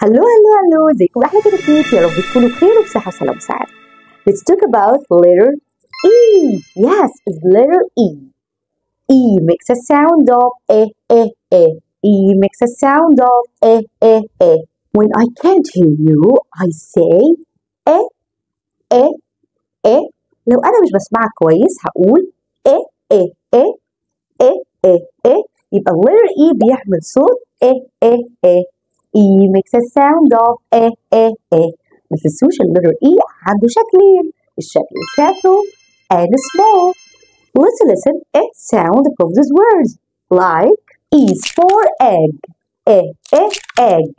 Hello, hello, hello. ازيكم احلى كتاكيت؟ يا رب تكونوا بخير وبصحة وسلامة وسعادة. Let's talk about letter E. Yes, it's letter E. E makes a sound of E, E, E. E makes a sound of E, E, E. When I can't hear you, I say E, E, E. لو أنا مش بسمعك كويس هقول E, E, E, E, E, E. يبقى letter E بيعمل صوت E, E, E. E makes a sound of E, E, E. ما تنسوش ال letter E عنده شكلين، الشكل capital and small. Let's listen E sound from these words like E is for egg, E, E, egg.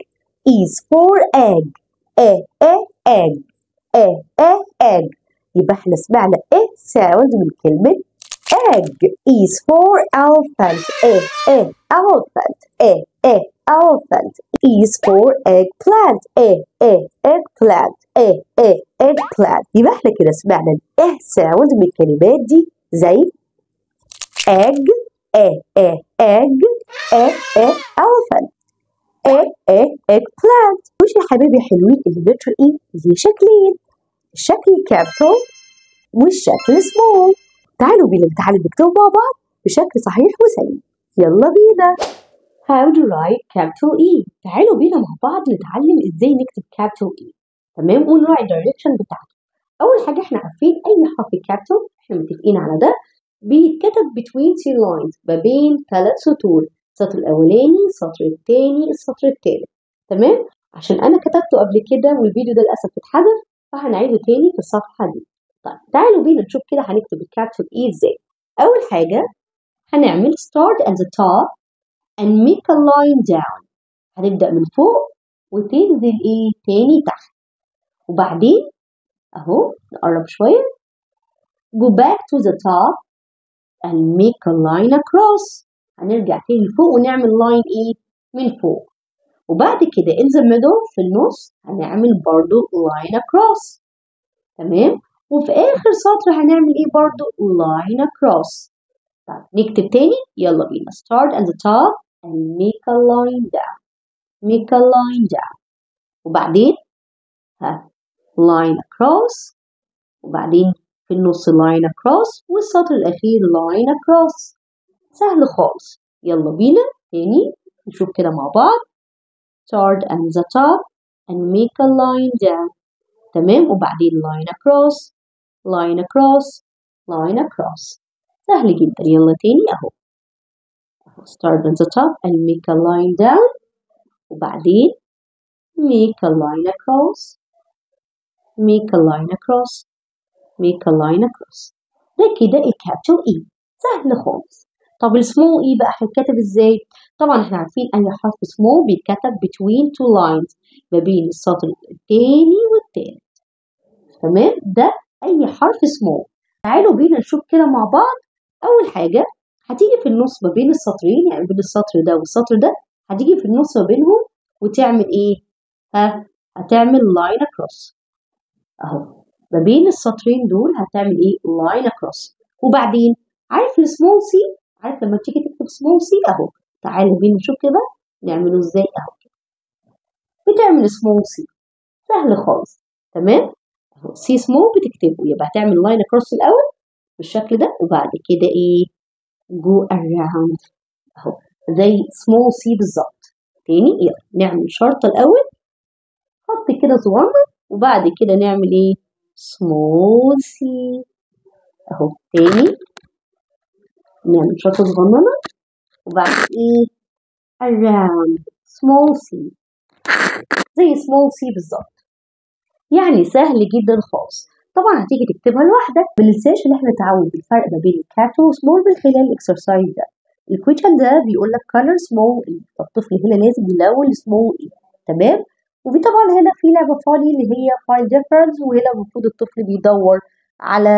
E is for egg, E, E, egg, E, E, egg. يبقى احنا سمعنا E sound من كلمة egg. E is for elephant, E, E, elephant, E, E, elephant. E is for eggplant, E, E, eggplant, E, E, eggplant. يبقى احنا كده سمعنا ال E sound من الكلمات دي زي egg, E, E, egg, E, E, elephant, E, E, eggplant. وش يا حبايبي حلوين ال letter E ليه شكلين، الشكل capital والشكل small. تعالوا بينا نتعلم نكتبه مع بعض بشكل صحيح وسليم. يلا بينا. How to write capital E. تعالوا بينا مع بعض نتعلم ازاي نكتب capital E. تمام، ونراعي ال direction بتاعته. اول حاجه احنا عارفين اي حرف capital احنا متفقين على ده بيتكتب between two lines، ما بين ثلاث سطور، السطر الاولاني، السطر الثاني، السطر الثالث. تمام، عشان انا كتبته قبل كده والفيديو ده للاسف اتحذف فهنعيده تاني في الصفحه دي. طيب تعالوا بينا نشوف كده هنكتب ال capital E ازاي. اول حاجه هنعمل start at the top and make a line down. هنبدأ من فوق وتنزل ايه تاني تحت، وبعدين اهو نقرب شوية go back to the top and make a line across. هنرجع تاني لفوق ونعمل line ايه من فوق، وبعد كده in the middle في النص هنعمل برضو line across. تمام، وفي آخر سطر هنعمل ايه برضو line across. طيب نكتب تاني، يلا بينا start at the top and make a line down, make a line down، وبعدين ها line across، وبعدين في النص line across، والسطر الأخير line across. سهل خالص. يلا بينا تاني نشوف كده مع بعض start at the top and make a line down. تمام، وبعدين line across, line across, line across. سهل جدا. يلا تاني اهو start at the top and make a line down، وبعدين make a line across, make a line across, make a line across. ده كده ال capital E، سهل خالص. طب السمول E بقى هيتكتب ازاي؟ طبعا احنا عارفين اي حرف small بيتكتب between two lines، ما بين السطر التاني والتالت. تمام، ده اي حرف small. تعالوا بينا نشوف كده مع بعض. اول حاجه هتيجي في النص ما بين السطرين، يعني بين السطر ده والسطر ده هتيجي في النص ما بينهم وتعمل ايه؟ ها هتعمل line across اهو، ما بين السطرين دول هتعمل ايه؟ line across. وبعدين عارف ال small c؟ عارف لما تيجي تكتب small c اهو، تعالوا بينا نشوف كده نعمله ازاي اهو كده، بتعمل small c، سهل خالص. تمام، اهو c small بتكتبه، يبقى هتعمل line across الاول بالشكل ده، وبعد كده ايه؟ go around اهو زي small c بالظبط. تاني يلا نعمل شرطة الأول، خط كده صغنن، وبعد كده نعمل ايه؟ small c اهو. تاني نعمل شرطة صغننة وبعد ايه؟ around small c زي small c بالظبط. يعني سهل جدا خالص. طبعا هتيجي تكتبها لوحدك. ما ننساش ان احنا نتعود بالفرق ما بين ال capital و small من خلال ال exercise ده. ال question ده بيقول لك color small e، فالطفل هنا لازم يلون small e. تمام، وفي طبعا هنا في لعبه funny اللي هي find difference، وهنا المفروض الطفل بيدور على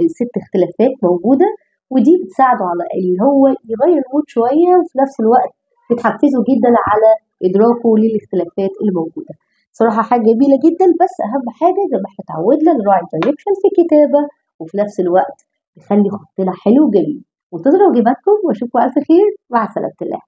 الست اختلافات موجوده، ودي بتساعده على اللي هو يغير ال mood شويه، وفي نفس الوقت بتحفزه جدا على ادراكه للاختلافات اللي موجوده. صراحه حاجه جميله جدا. بس اهم حاجه زي ما احنا اتعودنا نراعي ال direction في الكتابه، وفي نفس الوقت نخلي خطنا حلو وجميل. منتظره واجباتكم واشوفكم الف خير. مع سلامه الله.